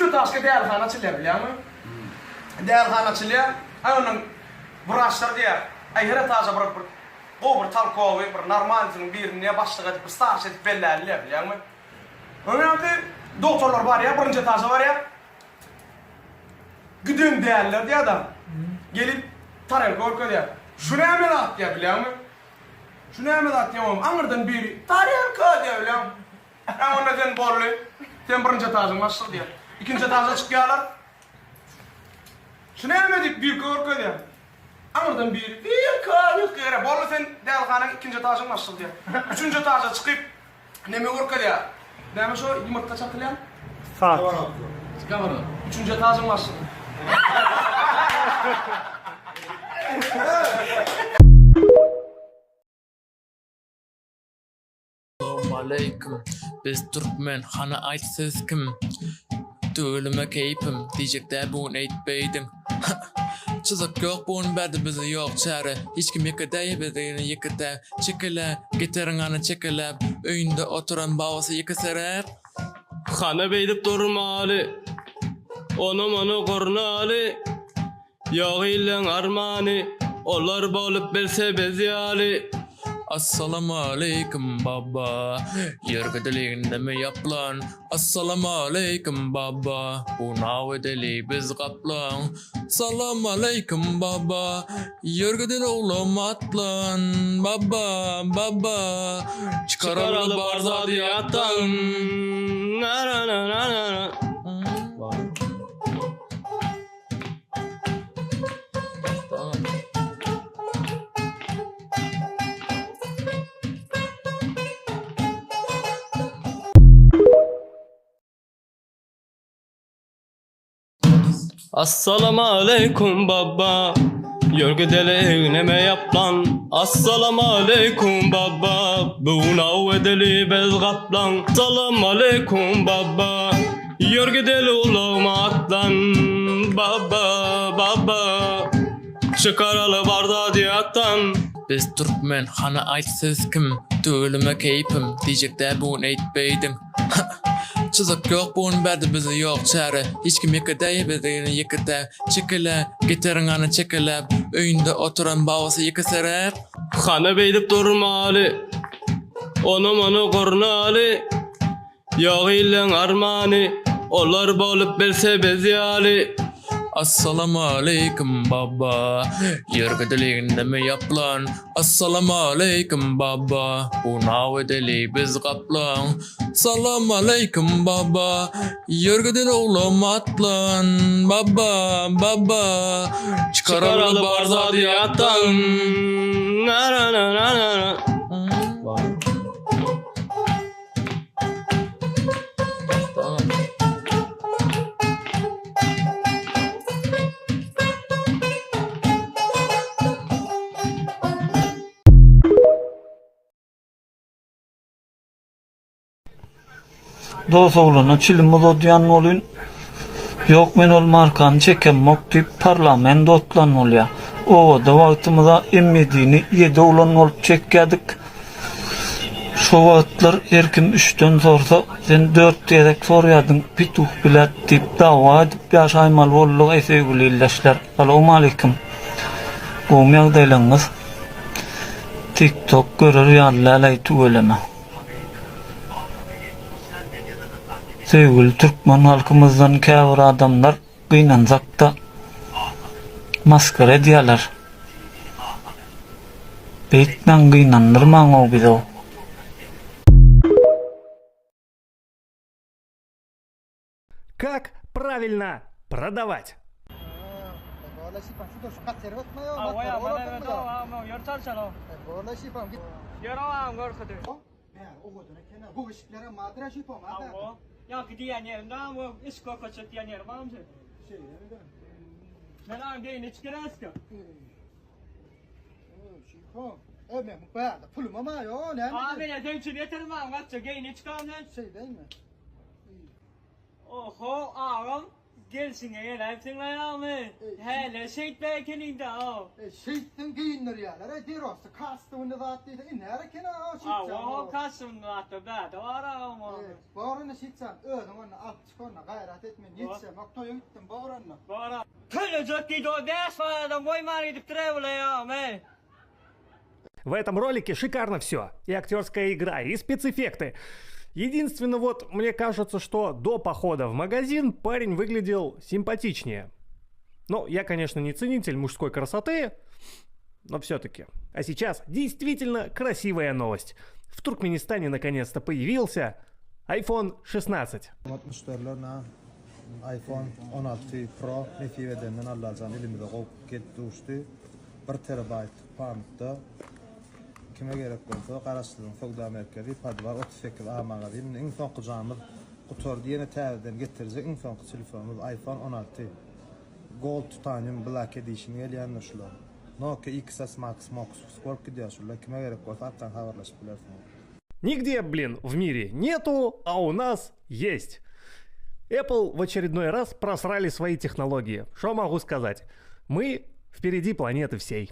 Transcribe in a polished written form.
etažka dälihana açylýar bilýäňmi? Dälihana açylýar. Aý ondan wraçlar diýýär, aý her etaža bir bir gowy bir talkowy, bir normalnysynyň birini diýýär başlyk edip, bir starşy edip belläli diýýär bilýäňmi? Ondan dogtorlar barýar, birinji etaža barýar. Giden däller diýýär adam. Gelip tarelka görkezýär. Şu näme zat diýýär bilýäňmi? Şu näme zat diýýär oňam aňyrdan biri tarelka diýýär bilýäňmi? Hä onda sen boldy. Sen birinji etažyň başlygy diýýär. Ikinji etaža çykýarlar. Şu näme diýip wilka görkezýär. Aňyrdan biri wilka diýip gygyrýar. Boldy sen dälihanaň ikinji etažyň başlygy diýýär. Üçünji etaža çykyp neme görkezýär. Näme şo ýumurtga çatylýan? Sat. Üçünji etažyň başlygy. Salowmaleýkim biz türkmen hany aýt siz kim Tüweleme keýpim diýjek däl bu gün eýt beýdiň Çyzyk ýok bu gün bärde bize ýok çäre Hiç kim ýeke däl biz ýene ýeke täk Çekele getirin hany çekeläp Öýünde oturan babasy ýekeseräp. Hany beýdip durmaly Ony-muny gurnaly. Ýok illeň armany, olar bolup bilse biz ýaly. Assalamualeýkum baba Ýör gideliňdemi ýaplan Assalamualeýkum baba Bu naw edeli biz gaplaň Salamaleýkum baba Ýör gideli oglum atlan Baba baba Çykaraly bar zady ýatdan Assalamualeýkum baba Ýör gideli egneme ýaplan Assalamualeýkum baba Bu gün aw edeli biz gaplaň Salamaleýkum baba Ýör gideli ulagma atlan Baba, baba Çykaraly bar zady ýatdan. Biz türkmen hany aýt siz kim Tüweleme keýpim diýjek däl bu gün eýt beýdiň Çyzyk ýok bu gün bärde bize ýok çäre Hiç kim ýeke däl biz ýene ýeke täk Çekele getirin hany çekeläp Öýünde oturan babasy ýekeseräp. Hany beýdip durmaly Ony-muny gurnaly. Ýok illeň armany, olar bolup bilse biz ýaly. Assalamualeýkum baba Ýör gideliňdemi ýaplan Assalamualeýkum baba Bu naw edeli biz gaplaň Salamaleýkum baba Ýör gideli oglum atlan Baba baba Çykaraly bar zady ýatdan Dos oglana çilim uzadýan bolyn. Ýok men ol markany çekemok diýip parlament otlan bolýa. Obada wagtymyza emmedini ýedi oglan bolup çekýädik. Şo wagtlar her kim üçden sorsa, sen dört gezek sorýardyň, pituh bilet diýip dawa edip ýaşaýmaly boldugaý söýgüli ildeşler. Salowmaleýkim. Gowmy ýagdaýlaryňyz? Tik tok görer ýaly dälaý tüweleme. Söýgüli türkmen halkymyzdan käbir adamlar Gynansakda maskara edýäler. Beýtmäň gynandyrmaňow bizow. Kak pravilno prodavat. Ýaňky diýýän ýerim dagam o içki görkezjek diýen ýerim agam şeý. Şeýle. Men agam geýin içki reska. Şyhom. E men bu bärde pulum hem ýok, näme? Agam men sen üçin ýeterim agam gaçja geýin içki agam sen. Şeýleými? Oho agam. Gelşiňe geläýipsiň-le ýagny. Häli şeýtme ekeniň-dä-ow. E, şeýtseň geýindirýärler-ä, derosy kastymyny zat diýse, iner eken-ä şeýtseň. Hawa, kastymyny zatda bäde bar-a oň. E, bor onda şeýtseň, özüň onda alyp çyk onda, gaýrat et, men ýetişemok, toýa gitdim, bor onda. Bor-a. Tölejek diýdi, o bäş manadam goýman gidipdir-ä bula ýagny. В этом ролике шикарно все. И актерская игра, и спецэффекты. Единственное, вот мне кажется, что до похода в магазин парень выглядел симпатичнее. Ну, я, конечно, не ценитель мужской красоты, но все-таки. А сейчас действительно красивая новость. В Туркменистане наконец-то появился iPhone 16. Hormatly müşderiler na iPhone 16 Pro nesip edenden Allajan ilimize gowup gelip duşdy. 1 terabayt pamytda kime gerek bolsa Garaşsyzlygyň söwda merkezi podwal 38 A magazin indi iň soňky jamyz gutardy ýene täzeden getirjek iň soňky telefonymyz iPhone 16 Gold Titanium Black Edition gelýändir şular. Nokia XS Max Mox bolup gidýär şular kime gerek bolsa arkan habarlaşyp bilersiňiz. Нигде, блин, в мире нету, а у нас есть. Apple в очередной раз просрали свои технологии. Что могу сказать? Мы впереди планеты всей.